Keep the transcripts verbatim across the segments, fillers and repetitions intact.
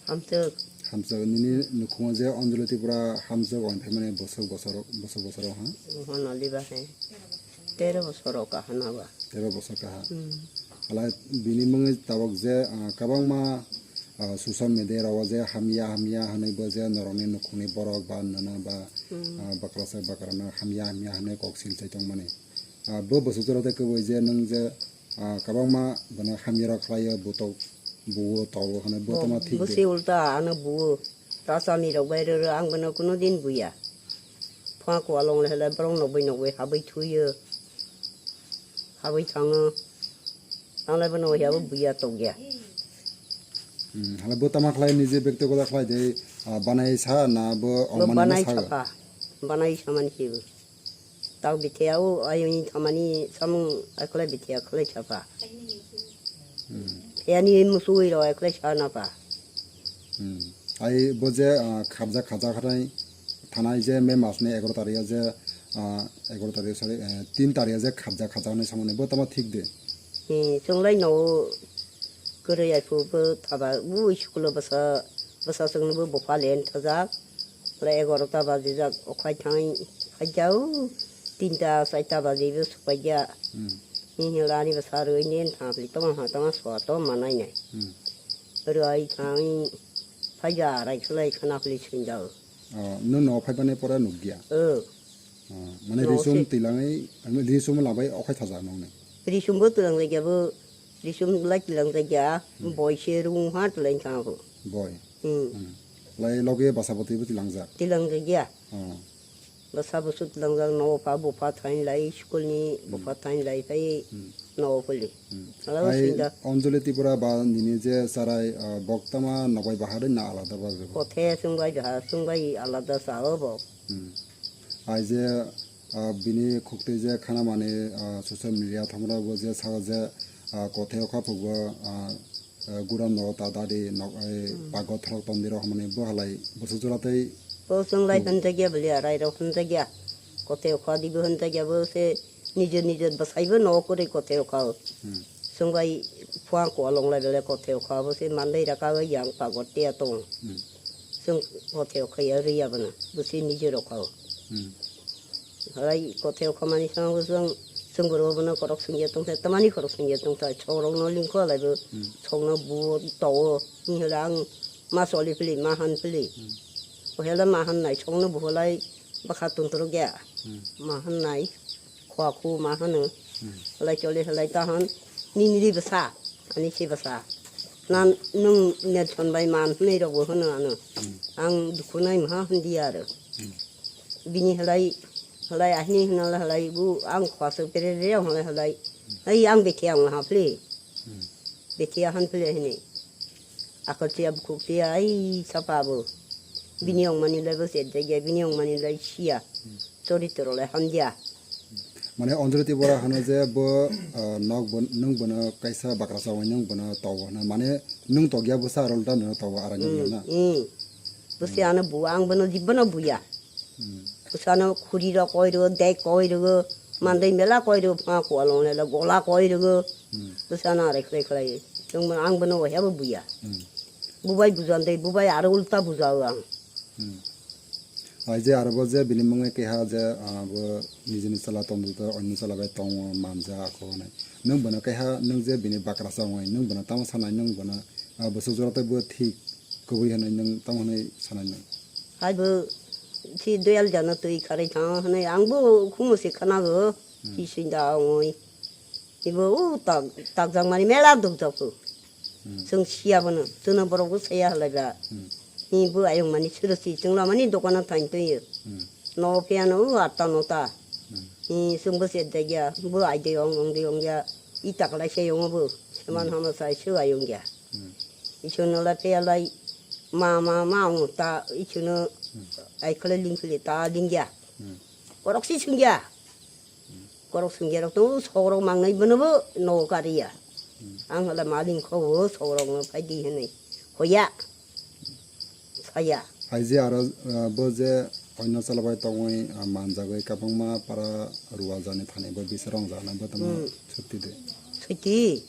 Hamswk. Hamswk, nini nukhungo je Anjali Tripura hamswk wng phaimani bosok bosoro, bosok bosoro ha? Oho, naliba he. Tero bosoro kahana ba. Tero bosor kaha. Hmm. Ala bini mungwi tabok je, ah, kabangma, ah, social media rao je hamya hamya hwnwi bo je norokni nukhungni borok ba nana ba, Hmm. ah, bakrasa bakrano hamya hamya hwnwi kok sil chai tongmani. Ah, bo bosok jora tei kwbwi je nwng je, ah, kabangma bono hamya rok khlaio, butok buo togo hwnwi bo tamo thik de. Bwswi ulta ano buo. Rachami rok bai rw rw ang bono kuno din buya. Pha kualong le hele borok nokbai nokbai habwi thuyo. Habwi thango. Ang le bono hiyabo buya tokya. Hmm, hala bo tamo khlai niji bektigoto khlai de, ah, banai sa na bo Bo omani banai sa? Sapa. Banai samani hibo. Tau bithia o ayoni thamani samung ekle bithia khlai chapa. Hmm. Phiani musui rok ekle sana pa. Hmm. Ai bo je, ah, khabjak khaja khatai thanai je May mas ni egaroh tarikh je, ah, egaroh tarikh, sorry, eh, tin tarikh je khabjak khaja hwnwi samani bo tamo thik de. Hmm, chwng lai no kwrwi ai phu bo thaba ui school o bwsa, bwsa chwng no bo bupha len thajak. Pura egaroh ta bajijak, okhai thangwi phaikha, o tinta, charta bajibo sokphaikha. Hmm. Hinhela ani bwsa rwui nen thangphili tongma ha tongma soa tongma nainai. Hmm. Rwui thangwi phaikha, arai khlai khwnaphili singja o. Oh, nwng no phaibani pore nukya? O. Oh, mane no risum se- tilangwi, risum labai okhai thajak nokni? Risumbo twlang jakya bo, risum lai twlang jakya, Hmm. boi se rung ha twlang thang bo. Boi. Hmm. Hmm. Lai loge bwsa bwtwi bo tilangjak. Tilangjak ya. Oh. Bwsa bwswk tilangjak, no pha bupha thain lai school ni Hmm. bupha thain lai phai Hmm. no phuli. Hmm. Ala Ai sinda. Anjali Tripura ba nini je sarai, ah, bok tama nokbai bahari na alada ba bebo? Kothe sungbai jaha sungbai alada sa o bo. Hmm. Ai je, ah, bini khukti je khana mani, ah, social media thangmra bo je sa je, ah, kothe okha phukbo, ah, eh, gura no ta dadi nok, eh, Hmm. pago thorok tondiro hwnmani bo halai bwswk jora tei Bo chwng lai Hmm. hwnjakya bwlya, rairok hwnjakya. Kothe okha dibo hwnjakya bo se nijor nijor bwsaibo no kwrwi kothe okha o. Hmm. Chwng bai phuang kualong lai bele kothe okha bo se mandai raka o yang pago tia tong. Hmm. Chwng kothe okha ya rwi abono bo se nijor okha o. Hmm. Halai kothe okha mani swngo chwng, chwng bwrwi bono korok sungya tongthai, tamani korok sungya tongthai, chok rok no lingkho halai bo, Hmm. chok no buo towo, hinhela ang ma choli phili, ma han phili. Hmm. O hela ma han nai, chok no buo lai bwkha tongthorok ya. Hmm. Ma han nai, khwa khu ma hano. Hmm. Halai choli halai ta han, nini ri bwsa, ani se bwsa. Nan nwng Nelson bai man hwnwi rok bo hwno ano. Hmm. Ang dukhu nai maha hwn di aro. Hmm. Bini halai, halai ahini hwnla halai bu ang khwaswk tere re ang halai halai. Hai ang bethe ang ha phle. Hmm. Bethe ahan phle hini. Akol tia bukhuk tia ai sapa bo. Bini ong mani lai bo se jagya, bini ong mani lai sia. Hmm. Choritro lai hamya. Mane Anjali Tripura hano je bo, ah, nok bo, nwng bono kaisa bakrasa bai nwng bono togo hwnwi. Mane nwng tokya bwsa aro ulta nono togo, arani Hmm, wngya na? Hmm. Bwswi ano bu, ang bono jibbono buya. Hmm. Bwsano khuri rok koi rwgo, dek koi rwgo, mandai mela koi rwgo, pha kualong lela gola koi rwgo. Hmm. Bwsano arai khlai khlai. Nwng bono, ang bono wahya bo buya. Hmm. Bubai bujan dei, bubai aro ulta bujao ang. Hmm. Ai je aro bo je bini mungwi keha je, ah, bo nijini chwla tongmwtwi onno chwla bai tongo manja ako hwnwi. Nwng bono keha nwng je bini bakrasa wngnai, nwng bono tamo sanai, nwng bono, ah, bwswk jora tei bo thik kwbwi hwnwi nwng tamo hwnwi sanai nwng? Hai bo si doyal jano twi kharwi thango hwnwi ang bo khumu se khwnago, Hmm. si sinda ongoi. Ibo o tak, takjak mani mela dukjak phu. Hmm. Chwng siya bono, chwngno borok bo saya halai ba. Hmm. Ni bo ayung mani siro si chwng lamani dokano thain twi. Hmm. No phiya no o atta nota. Hmm. Ni chwng bo se dagya, bo ai de ong ong de ong ya. I taklai se yong bo. Seman Hmm. hama sai se ayung ya. Hmm. I chwng no la phiya lai ma ma ma ong ta i chwng no Hmm. ai khle ling khle ta ling ya. Hmm. Borok si chwng ya. Korok sungya rok tongo, sok rok mangnai bono bo nogo kariya. Hmm. Ang hala maling kho o sok rok no phai di hinwi. Hoya. Saya. Hai je aro, ah, bo je oino chwla bai tongwi, ah, manjagwi kwbangma para ruwa jani thani bo bisa rong jana bo tamo Hmm. sutti de. Sutti.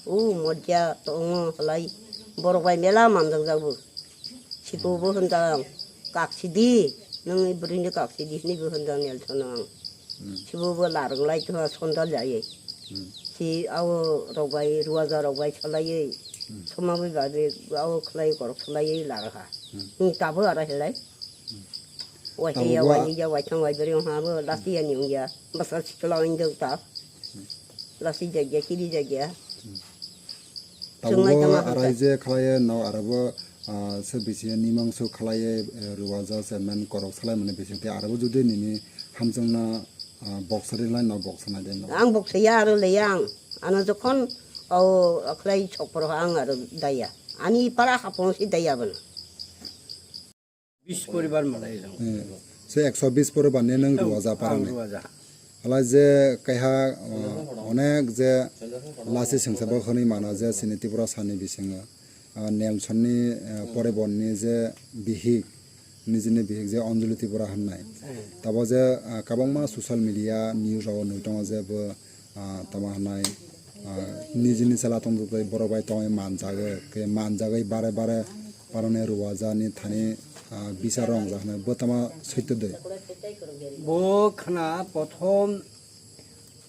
O modya tongo halai borok bai mela manjak jago. Sibo bo hwnjang, "Kak sidi, nwng bwrwini kak sidi," hwnwi bo hwnjang Nelson ang. Hmm. Sibo bo larwk lai tongma sondal jaiwi. Hmm. Si ao rok bai, ruaja rok bai salaiwi, hmm, soma bai bai bai ao khlai korok salaiwi larwkha. Hmm. Nwng tabo aro helai. Hmm. Waithai ya, tabo ba waini ya, waithang waibrwi wngkha abo last year ni wngya. Bwswk sikla wngwi dok ta. Hmm. Lasi jagya, kiri jagya. Hmm. Chwng lai tamo hwnka. Tabukbo arai je khlaiye no arabo, ah, se bisi nimang su khlaiye, eh, ruwaja chairman korok salai mani bisi te arabo jodi nini hamjwngna, ah, boksa ri lai no boksa nai de no. Ang boksa ya aro le yang. Ano jokhon o khlai chokpor ang aro daya. Ani para hapong si daya bana. Bis poribar malai jang. Eh, se ekso bis poribar ni nang ruwaja parang ni. Ruwaja. Hala je kaiha, uh, onek je lasi sengsa bo hwnwi mano je sini Tripura sani bisingo, uh, Nelson ni, uh, poribon ni je bihik, nijini bihik je Anjali Tripura hwnnai. Hmm. Tabo je, uh, kwbangma social media news rogo nui tongo je bo, ah, tamo hwnai, ah, nijini chwla tongtwtwi borok bai tongwi manjagwi, khe manjagwi bare bare parani ruwajani thani, ah, bisar rwngjak hwnwi bo tamo switor de. Bo khna prothom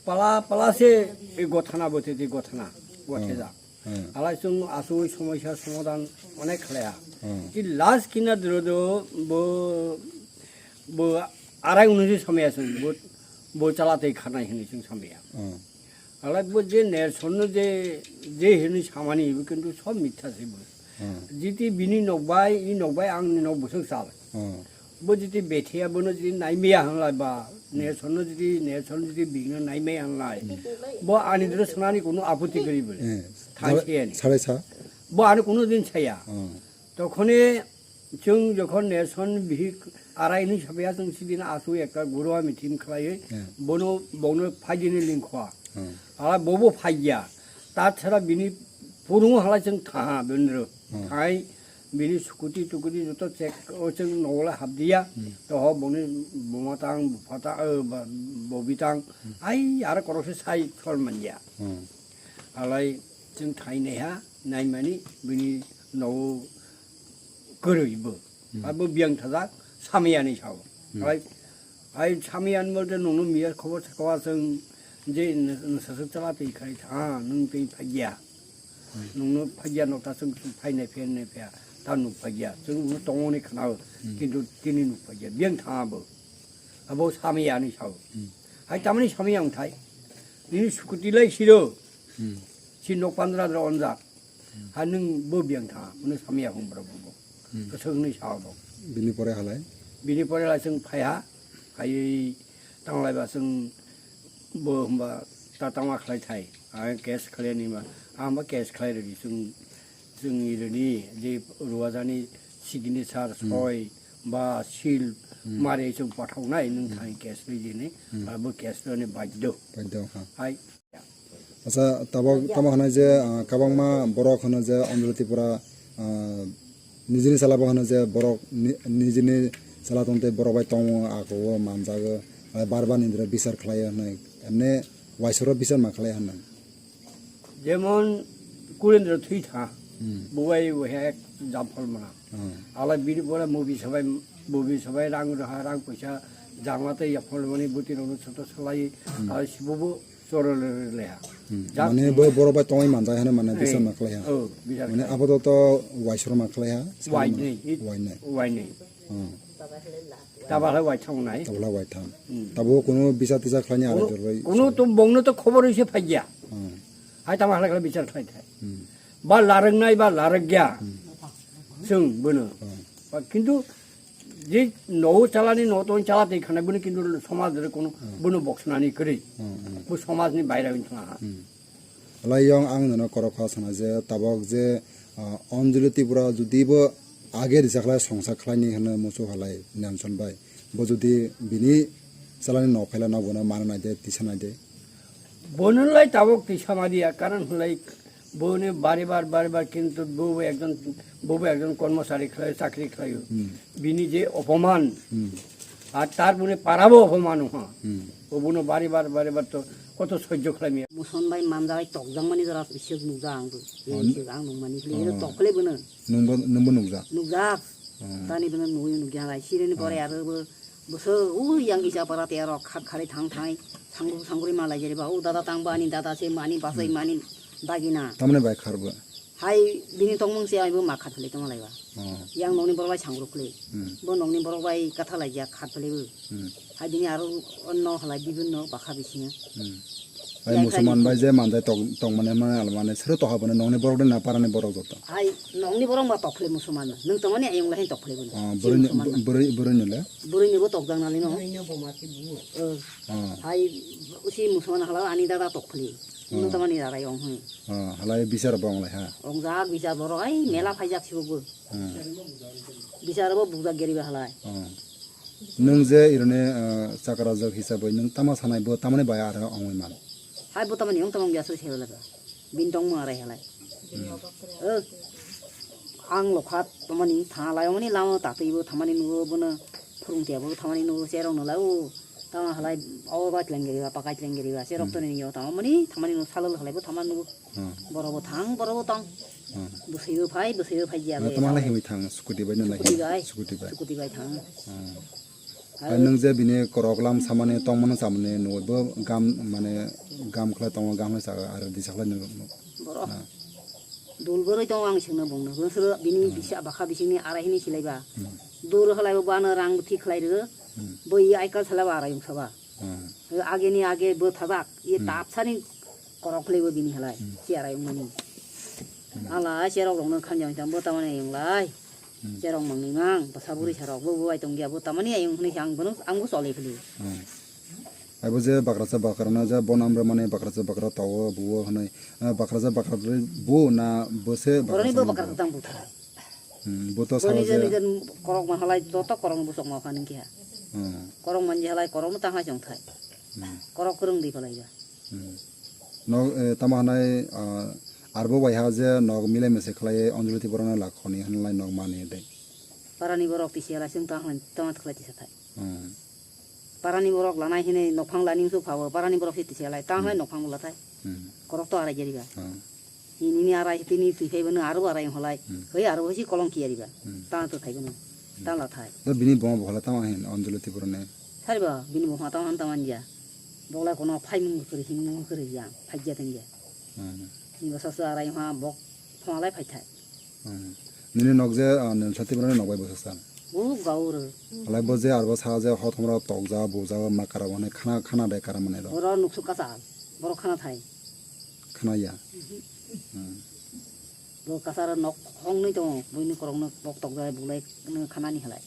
pala pala se ei gothana bo tei gothana gothejak. Hmm. Alai chwng asugwi somoisa somadhan onek khlaiya. Hmm. Ki last kina dro do bo, bo arai unusi samaya chwng bo, bo chala tei khanai hinwi chwng samaya. Hmm. Alai bo je Nelson no je, je hinwi samani bo kintu sob mitha se bo. Hmm. Jiti bini nok bai, i nok bai ang ni nok bwswk sal. Hmm. Bo jiti bethiya bono jiti naimaya hanglai ba, Nelson no jiti, Nelson jiti bini naimaya hanglai. Hmm. Bo ani dro sanani kuno aputi gori bole. Hmm. Thai Sare, siyani. Sare sa. Bo ani kuno din saya. Hmm. Tokhone chwng jokhon Nelson bihik arai hinwi sapya chwng sidin asu ekta guru ami team khlaiwi. Hmm. Bono, bono phaijini lingkhoa. Hmm. Ala bobo phaiya. Ta chara bini purungo hala chwng thaha benro. Hmm. Thai bini scooty tukuti joto check o chwng nogola hapdiya. Hmm. To ho boni buma tang, bupha tang, eh, ba-, bobi tang. Hmm. Ai, aro korokse sai sol manya. Hmm. Alai chwng thai naiha, naimani bini nogo kwrwi bo. Hmm. Abo biyang thajak, samiyani sao. Hmm. Alai Ai, samiyan bolte nungno miyar khobor sakwa chwng je n-, n-, sasuk chala twi khai tha, nung twi phaiya. Hmm. Nungno phaiya no ta chwng phai nai phen nai phe, ta nuk phaiya. Chwng nungno tongo ni khna, hmm, kintu tini nuk phaiya. Biyang tha bo. Abo samiya ni sao. Hmm. Hai tamani samiya wng thai. Nini scooty lai siro. Hmm. Si nok pandra dra onjak. Hmm. Ha nung bo biyang tha, mano samiya hum bro bo. Hmm. Kwthwng ni sao bo. Bini pore halai? Bini pore lai chwng phaiha, phaiwi tanglaiba chwng bo hwnba ta tangma khlai thai. Ang case khlai ni ma, ang ba case khlai rwdi chwng, chwng i rwni je ruwajani signature, hmm, soi ba seal, hmm, mari chwng pathok nai nung, hmm, thai case rwdi ni, hmm, abo case rwni baidho. Baidho, ha. Hai. Acha, tabok tamo hwnwi je, ah, kwbangma borok hwno je Anjali Tripura, ah, nijini chwla bo hwno je borok ni-, nijini chwla tong tei borok bai tongo, ako o manjago, ah, bar bar nini bisar khlaio hwnwi, emne waisoro bisar ma khlai hwnwi. Jemon Kulendra thwi tha, hmm, bo bai bo he ek jampal mana. Hmm. Ala bini pore movie sabai, movie sabai rang roha, rang poisa jangma tei yaphol mani buti rokno soto salai, hmm, ala sibo bo chorole leha. Hmm. Jak mane bo borok bai tongwi manjak hene mane, eh, bisar ma khlaiha. Oh, bisar mane khlai. Apatot waisoro ma khlaiha. Wai nei. Wai nei. Wai nei. Hmm. Tabala wai thang nai. Tabala wai thang. Hmm. Tabo kuno bisar tisar khlaini. Kuno, arai doroi kuno sar. To bongno to khobor ise phaiya. Hmm. Hai tama halak bisar khlai thai. Hmm. Ba larang nai ba larang ya. Hmm. Chwng bono. Hmm. Ba kintu je no chalani no ton chala tei khana bono kintu somaj re kono, hmm, bono boksnani kwrwi. Hmm, hmm. Bo somajni baira wng thang ha. Hmm. Alai yong ang nono korok kha sana je tabok je, ah, Anjali Tripura jodi bo age risa khlai songsa khlaini hwnwi muchuk halai Nelson bai. Bo jodi bini chalani no phaila no bono mana nai de, tisa nai de. Bono lai tabok tisa ma dia, karon hwnlai boni bari bar, bari bar kintu bo bo ekjon, bo bo ekjon kormochari khlai, chakri khlaio. Hmm. Bini je opoman, hmm, ar tar boni parabo opoman ha. Hmm. Obono bari bar, bari bar to koto sojjo khlai miya. Muson bai manjai tokjak mani jora bisek nukjak ang bo. Oh, bisek ang nukmani khlai, oh, tok khlai bono. Nungbo, nungbo nukjak? Nukjak. Hmm. Tani bini nugwi nugya halai. Sirini pore Hmm. aro bo, bo so, u yang isa para te aro khat khari thang thang, sangru sangru ma lai jeri ba. U dada tang ba ani dada se mani basai Hmm. mani dagina. Tamni bai kharbo. Hai bini tongmung se ai bo ma khat philai tong lai ba. Hmm. Yang nokni borok bai sangru khli. Hmm. Bo nokni borok bai katha lai jak khat philai bo. Hmm. Hai bini aro onno halai bibinno bakha bisingo. Hmm. Ai Yang musulman khai bai je manjai tong, tong mane mane almane sero to habone nokni borok de na parani borok joto. Hai nokni borok ma tok philai musulman. Nung tongmani ayung lai tok philai bo. Ah, Chini burui ni, musulman na. Burui, burui ni le? Burui ni bo tok jang nali no. Burui ni bo ma ti bu. Oh. Ah. Hai usi musulman hala ani dada tok philai. Ah. Nung tongmani dada yong hwn. Ah, halai bisar bong lai ha. Ong jak bisar borok ai mela phai jak sibo bo. Ah. Bisar bo bujak geri ba halai. Ah. Nwng je ironi, ah, chakrajak hisabwi nwng tama sanai bo tamani bai aro ongwi man? Hai bo tamani wng tamo wngya soi saiwlaka. Bini tongmung arai halai. Hmm. Eh, ang lokha tamani thanglai omani lama tatwi bo thamani nugo bono phurung tiya bo thamani nugo cherok nolai o tama halai o ba tleng geriba pakai tleng geriba cherok Hmm. toni yo tamani thamani nugo salol halai bo thamani nugo. Hmm. Borok bo thang, borok bo tong. Hmm. Bwswi bo phai, bwswi bo phai ya. Tama lai himwi thang, scooty bai nang lai Scooty himwi. Bai. Scooty bai. Scooty bai thang. Hmm. Hai nwng je bini korok lam samani tongmani chamani nugwi bo gam mane gam khlai tongo, gam khlai cha aro disa khlai nw. Borok. Hmm. Dul boroi tongo ang sengno bongno. Bwswro bini Hmm. bisa bakha bisingni arai hini silai ba. Hmm. Dur halai bo ano rang thik khlai rw. Hmm. Bo i ai kal sala ba arai wngsa ba. Hmm. Ageni age bo thajak, ye Hmm. tapsani korok khlaibo bini halai, Hmm. chiarai wngmani. Hmm. Ala cherok rokno khamjang tang bo tamani ayung lai. Hmm. Cherok mangni mang, bwsa buri Hmm. sarok bo bo bai tongya bo tamani ayung hwnwi ang bono ang bo choli phili. Hmm. Abo je bakrasa bakrana je bonam rwmani bakrasa bakra tawo buo hwnwi, eh, bakrasa bakra bo na bose Boroni bakrasa bo nang bakra bo? Tang buthai. Hmm, bo to Bo sala nijer je nijer korok man halai joto korok bwswk ma phan wngkha. Hmm. Korok man je halai korok no tang hai chong thai. Hmm. Korok kwrwng di phalai ya. Hmm. No, eh, tamo hanai, ah, arbo bai ha je nog milai mese khlai Anjali Tripura no lakhoni hanlai nog mani de. Parani borok tisi halai chwng tang halai tama khlai tisa thai. Hmm. Parani borok lanai hinwi nokphang lani wngsu phabo, parani borok se tisi halai, tang halai Hmm. nokphang bwla thai. Hmm. Korok to arai jariba. Hmm. Nini arai, tini twi phaibo nw aro arai wng halai. Hmm. Hoi aro hoisi kolong kiya riba. Hmm. Tang to thaibo nw. Hmm. Tang la thai. Da bini boma bokhala tama hin Anjali Tripura ne. Sariba, bini boma tama han tama ya. Bokla kono phai mung kwrwi, hin mung kwrwi ya, phai ya tang ya. Hmm. Ni basa sa arai ha bok phama lai phai thai. Hmm. Nini nok je, ah, nini sati borok nok bai bwswk sa? O gaur. Alai bo je arbo sa je hothom rok tokja, buja, makara mane khana, khana de kara mane ro. Oro nuksu kasa, borok khana thai. Khana ya. Mhm. Hmm. Bo kasa ro nok hong nui tongo, buini korok no bok tokja, bulai no khana ni halai.